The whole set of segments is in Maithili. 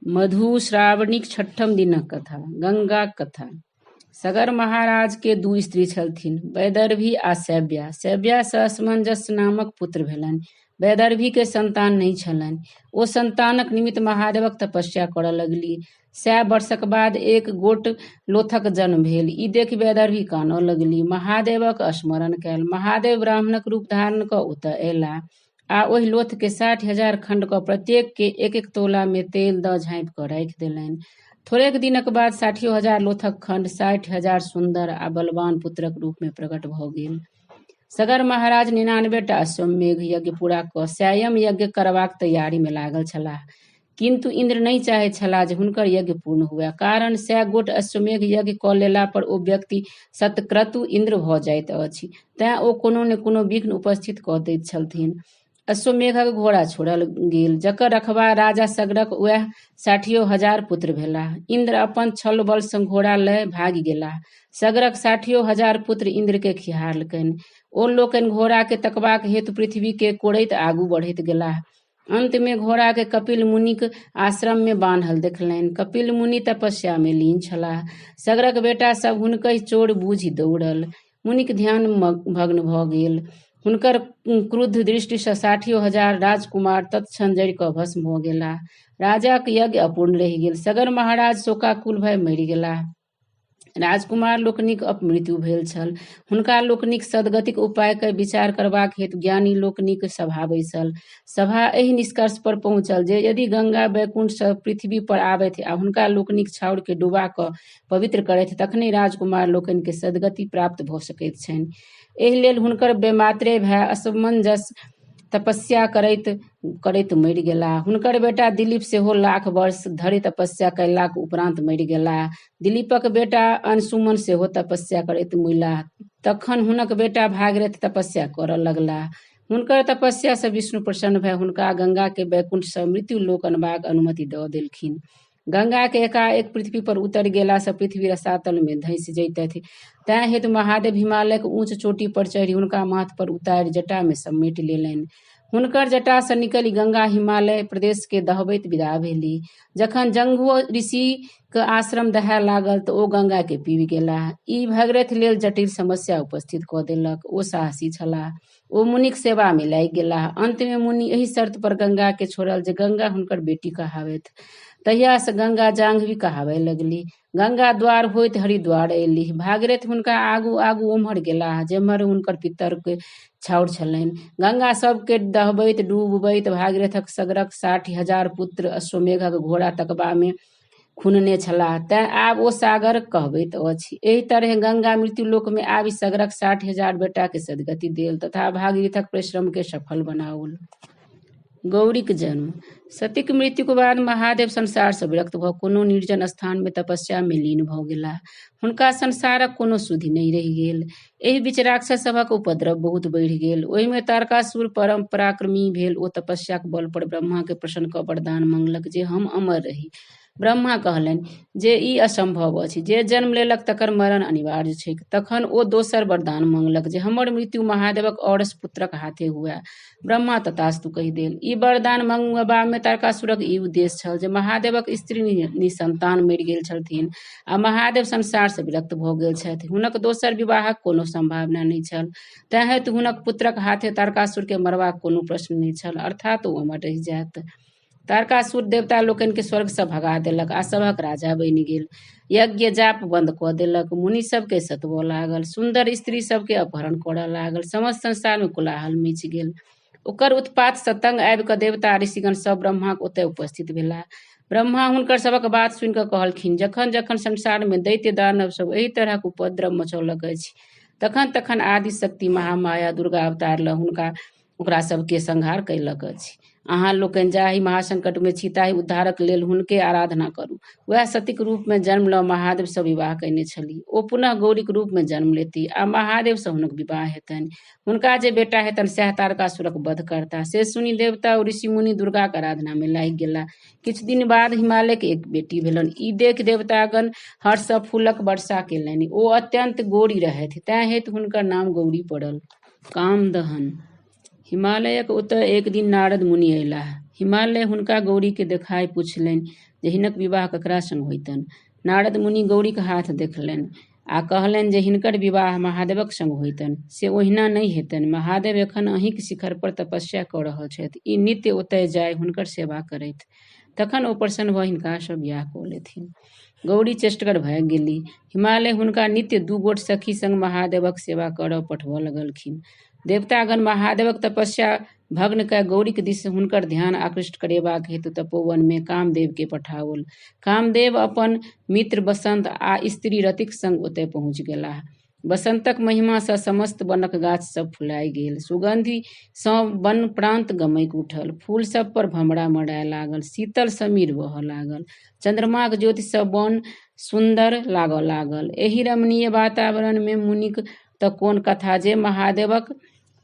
मधुश्रावणीक छठम दिनक कथा, गंगाक कथा। सगर महाराज के दू स्त्री छलथिन, वैदर्भी आ शैव्या। शैव्या सँ असमंजस नामक पुत्र भेलनि। वैदर्भी के संतान नहि छलनि। ओ संतानक निमित्त महादेवक तपस्या करऽ लगलीह। 100 वर्षक बाद एक गोट लोथक जन्म भेल। ई देखि वैदर्भी कानऽ लगलीह। महादेवक स्मरण कयल। महादेव ब्राह्मणक रूप धारण कऽ ओतय अयलाह आ ओहि लोथ के 60,000 खंड कऽ प्रत्येक के एक-एक तोला मे तेल दऽ झाँपि कऽ राखि देलनि। थोड़ेक दिनक बाद 60,000 लोथक खंड 60,000 सुन्दर आ बलवान पुत्रक रूप मे प्रकट भऽ गेल। सगर महाराज 99 टा अश्वमेघ यज्ञ पूरा कऽ सयम यज्ञ करबाक तैयारी मे लागल छलाह। किन्तु इन्द्र नहि चाहैत छलाह जे हुनकर यज्ञ पूर्ण हुए, कारण 100 गोट अश्वमेघ यज्ञ कऽ लेला पर ओ व्यक्ति शतक्रतु इन्द्र भऽ जाइत अछि, तेँ ओ कोनो ने कोनो विघ्न उपस्थित कऽ दैत छलथिन। अश्वमेघक घोड़ा छोड़ल गेल, जकर रखबा राजा सगरक उएह 60,000 पुत्र भेलाह। इन्द्र अपन छल बल सँ घोड़ा लय भागि गेलाह। सगरक 60,000 पुत्र इन्द्र के खिहारलकनि। ओ लोकनि घोड़ा के तकबाक हेतु पृथ्वी के कोड़ैत आगू बढ़ैत गेलाह। अंत मे घोड़ा के कपिल मुनिक आश्रम मे बान्हल देखलनि। कपिल मुनि तपस्या मे लीन छलाह। सगरक बेटा सब हुनकहि चोर बूझि दौड़ल। मुनिक ध्यान भग्न भऽ गेल। हुनकर क्रुद्ध दृष्टि सँ 60,000 राजकुमार तत्क्षण जरि कऽ भस्म भऽ गेलाह। राजाक यज्ञ अपूर्ण रहि गेल। सगर महाराज शोकाकुल भए मरि गेलाह। राजकुमार लोकनिक अपमृत्यु भेल छल। हुनका लोकनिक सद्गतिक उपाय के विचार करबाक हेतु ज्ञानी लोकनिक सभा बैसल। सभा एहि निष्कर्ष पर पहुँचल जे यदि गंगा वैकुंठ सँ पृथ्वी पर आबथि आ हुनका लोकनिक छाउर के डुबा कऽ पवित्र करथि तखने राजकुमार लोकनि के सद्गति प्राप्त भऽ सकैत छनि। एहि लेल हुनकर बेमात्रे भाय असमंजस तपस्या करैत करैत मरि गेलाह। हुनकर बेटा दिलीप सेहो लाख वर्ष धरि तपस्या कयलाक उपरांत मरि गेलाह। दिलीपक बेटा अंशुमन सेहो तपस्या करैत मुइलाह। तखन हुनक बेटा भागीरथ तपस्या करऽ लगलाह। हुनकर तपस्या सँ विष्णु प्रसन्न भए हुनका गंगा के वैकुंठ सँ मृत्यु लोक अनबाक अनुमति दऽ देलखिन। गंगा के एकाएक पृथ्वी पर उतरि गेला सँ पृथ्वी रसातल मे धँसि जैतथि। तैं हेतु महादेव हिमालयक ऊँच चोटी पर चढ़ि हुनका माथ पर उतारि जटा मे समेटि लेलनि। हुनकर जटा सँ निकलि गंगा हिमालय प्रदेश के दहबैत विदा भेलीह। जखन जंघुओ ऋषिक आश्रम दहाय लागल तऽ ओ गंगा के पीबि गेलाह। ई भगीरथ लेल जटिल समस्या उपस्थित कऽ देलक। ओ साहसी छलाह। ओ मुनिक सेवा मे लागि गेलाह। अंत मे मुनि एहि शर्त पर गंगा के छोड़ल जे गंगा हुनकर बेटी कहाबथि। तहिया सँ गंगा जाह्नवी कहाबय लगलीह। गंगा द्वार होइत हरिद्वार अयलीह। भागीरथ हुनका आगू आगू ओम्हर गेलाह जेम्हर हुनकर पितर के छाउर छलनि। गंगा सबके दहबैत डूबबैत भागीरथक सगरक 60,000 पुत्र अश्वमेघक घोड़ा तकबा मे खुनने छलाह, तेँ आब ओ सागर कहबैत अछि। एहि तरहें गंगा मृत्युलोक मे आबि सगरक 60,000 बेटा के सद्गति देल तथा भागीरथक परिश्रम के सफल बनाओल। गौरीक जन्म। सतीक मृत्युक बाद महादेव संसार सँ विरक्त भऽ कोनो निर्जन स्थान मे तपस्या मे लीन भऽ गेलाह। हुनका संसारक कोनो सुधि नहि रहि गेल। एहि बीच राक्षस सभक उपद्रव बहुत बढ़ि गेल। ओहि मे तारकासुर परम पराक्रमी भेल। ओ तपस्याक बल पर ब्रह्मा के प्रसन्न कऽ वरदान मंगलक जे हम अमर रही। ब्रह्मा कहलनि जे ई असंभव अछि। जे जन्म लेलक तकर मरण अनिवार्य छैक। तखन ओ दोसर वरदान मंगलक जे हमर मृत्यु महादेवक औरस पुत्रक हाथे हुए। ब्रह्मा तथास्तु कहि देल। ई वरदान मंगबा मे तारकासुरक ई उद्देश्य छल जे महादेवक स्त्री निसंतान मरि गेल छलथिन आ महादेव संसार सँ विरक्त भऽ गेल छथि। हुनक दोसर विवाहक कोनो संभावना नहि छल। तैं हेतु हुनक पुत्रक हाथे तारकासुर के मरबाक कोनो प्रश्न नहि छल, अर्थात ओ अमर रहि जायत। तारकासुर देवता लोकनि के स्वर्ग सँ भगा देलक आ सभक राजा बनि गेल। यज्ञ जाप बंद कऽ देलक। मुनि सबके सतबऽ लागल। सुन्दर स्त्री सबके अपहरण करऽ लागल। समस्त संसार मे कोलाहल मचि गेल। ओकर उत्पात सँ तंग आबि कऽ देवता ऋषिगण सब ब्रह्माक ओतय उपस्थित भेलाह। ब्रह्मा हुनकर सभक बात सुनि कऽ कहलखिन, जखन जखन संसार मे दैत्य दानव सब एहि तरहक उपद्रव मचौलक अछि, तखन तखन आदि शक्ति महामाया दुर्गा अवतार लऽ हुनका ओकरा सबके संहार कयलक अछि। अहाँ लोकनि जाहि महासंकट मे छी ताहि उद्धारक लेल हुनके आराधना करू। वएह सतीक रूप मे जन्म लऽ महादेव सँ विवाह कयने छलीह। ओ पुनः गौरीक रूप मे जन्म लेतीह आ महादेव सँ हुनक विवाह हेतनि। हुनका जे बेटा हेतनि सएह तारकासुरक वध करताह। से सुनि देवता ओ ऋषि मुनि दुर्गाक आराधना मे लागि गेलाह। किछु दिन बाद हिमालयक एक बेटी भेलनि। ई देखि देवतागण हर्ष सँ फूलक वर्षा कयलनि। ओ अत्यंत गोरी रहथि, तेँ हेतु हुनकर नाम गौरी पड़ल। कामदहन। हिमालयक ओतय एक दिन नारद मुनि अयलाह। हिमालय हुनका गौरी के देखाय पुछलनि जे हिनक विवाह ककरा संग होइतनि। नारद मुनि गौरीक हाथ देखलनि आ कहलनि जे हिनकर विवाह महादेवक संग होइतनि, से ओहिना नहि हेतनि। महादेव एखन अहींक शिखर पर तपस्या कऽ रहल छथि। ई नित्य ओतय जाय हुनकर सेवा करथि, तखन ओ प्रसन्न भऽ हिनका सँ बियाह कऽ लेथिन। गौरी चेष्टगर भए गेली। हिमालय हुनका नित्य 2 गोट सखी संग महादेवक सेवा करऽ पठबऽ लगलखिन। देवतागण महादेवक तपस्या भग्न कय गौरीक दिस हुनकर ध्यान आकृष्ट करेबाक हेतु तपोवन मे कामदेव के पठाओल। कामदेव अपन मित्र बसंत आ स्त्री रतिक संग ओतय पहुँचि गेलाह। बसंतक महिमा सँ समस्त वनक गाछ सब फुलाय गेल। सुगंधि सँ वन प्रांत गमकि उठल। फूल सब पर भमरा मराय लागल। शीतल समीर बहऽ लागल। चंद्रमाक ज्योति सँ वन सुन्दर लागऽ लागल। एहि रमणीय वातावरण मे मुनिक तऽ कोन कथा जे महादेवक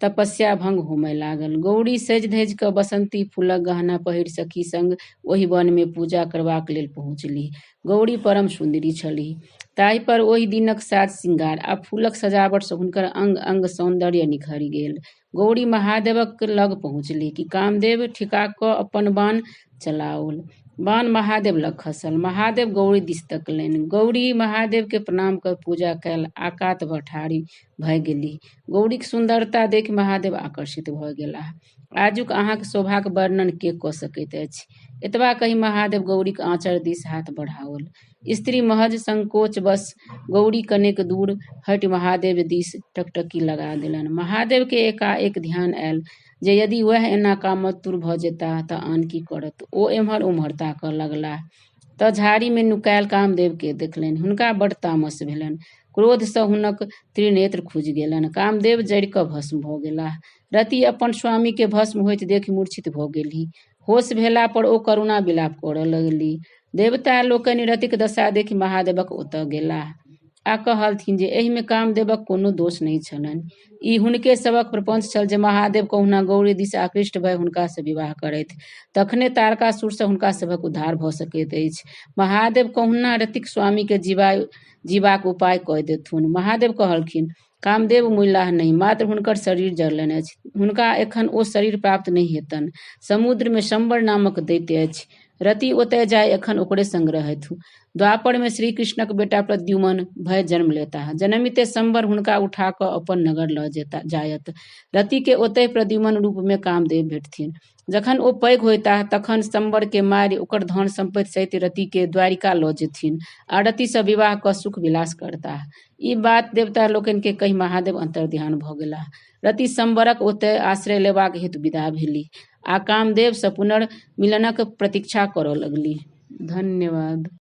तपस्या भंग होमय लागल। गौरी सजि धजि कऽ बसंती फूलक गहना पहिरि सखी संग ओहि वन मे पूजा करबाक लेल पहुँचलीह। गौरी परम सुन्दरी छलीह। ताहि पर ओहि दिनक साज श्रृंगार आ फूलक सजावट सँ हुनकर अंग अंग सौंदर्य निखरि गेल। गौरी महादेवक लग पहुँचलीह कि कामदेव ठिका कऽ अपन बाण चलाओल। बाण महादेव लग खसल। महादेव गौरी दिस तकलनि। गौरी महादेव के प्रणाम कऽ पूजा कयल आ कात भऽ ठाढ़ि भए गेलीह। गौरीक सुन्दरता देखि महादेव आकर्षित भऽ गेलाह। आजुक अहाँक शोभाक वर्णन के कऽ सकैत अछि? एतबा कहि महादेव गौरीक आँचर दिस हाथ बढ़ाओल। स्त्री महज संकोचवश गौरी कनेक दूर हटि महादेव दिस टकटकी लगा देलनि। महादेव के एकाएक ध्यान आयल जे यदि वएह एना कामोत्तुर भऽ जेताह तऽ आन की करत। ओ एम्हर ओम्हर ताकऽ लगलाह तऽ झाड़ी मे नुकायल कामदेव के देखलनि। हुनका बड्ड तामस भेलनि। क्रोध सँ हुनक त्रिनेत्र खुजि गेलनि। कामदेव जरि कऽ भस्म भऽ गेलाह। रति अपन स्वामी के भस्म होइत देखि मूर्छित भऽ गेलीह। होश भेला पर ओ करुणा विलाप करऽ लगलीह। देवता लोकनि रतिक दशा देखि महादेवक ओतऽ गेलाह आ कहलथिन जे एहि मे कामदेवक कोनो दोष नहि छलनि। ई हुनके सभक प्रपंच छल जे महादेव कहुना गौरी दिस आकृष्ट भए हुनका सँ विवाह करथि, तखने तारकासुर सँ हुनका सभक उद्धार भऽ सकैत अछि। महादेव कहुना रतिक स्वामी के जीबाक उपाय कऽ देथुन। महादेव कहलखिन, कामदेव मुइलाह नहि, मात्र हुनकर शरीर जरलनि अछि। हुनका एखन ओ शरीर प्राप्त नहि हेतनि। समुद्र मे शंबर नामक दैत्य अछि। रति ओतय जाय एखन ओकरे संग रहथु। द्वापर मे श्री कृष्णक बेटा प्रद्युमन भय जन्म लेताह। जनमिते शंबर हुनका उठा कऽ अपन नगर लऽ जायत। रति के ओतय प्रद्युमन रूप मे कामदेव भेटथिन। जखन ओ पैघ होयताह तखन शंबर के मारि ओकर धन सम्पत्ति सहित रति के द्वारिका लऽ जेथिन आ रति सँ विवाह कऽ सुख विलास करताह। ई बात देवता लोकनि के कहि महादेव अंतर्ध्यान भऽ गेलाह। रति शंबरक ओतय आश्रय लेबाक हेतु विदा भेलीह आ कामदेव सँ पुनर्मिलनक प्रतीक्षा करऽ लगलीह। धन्यवाद।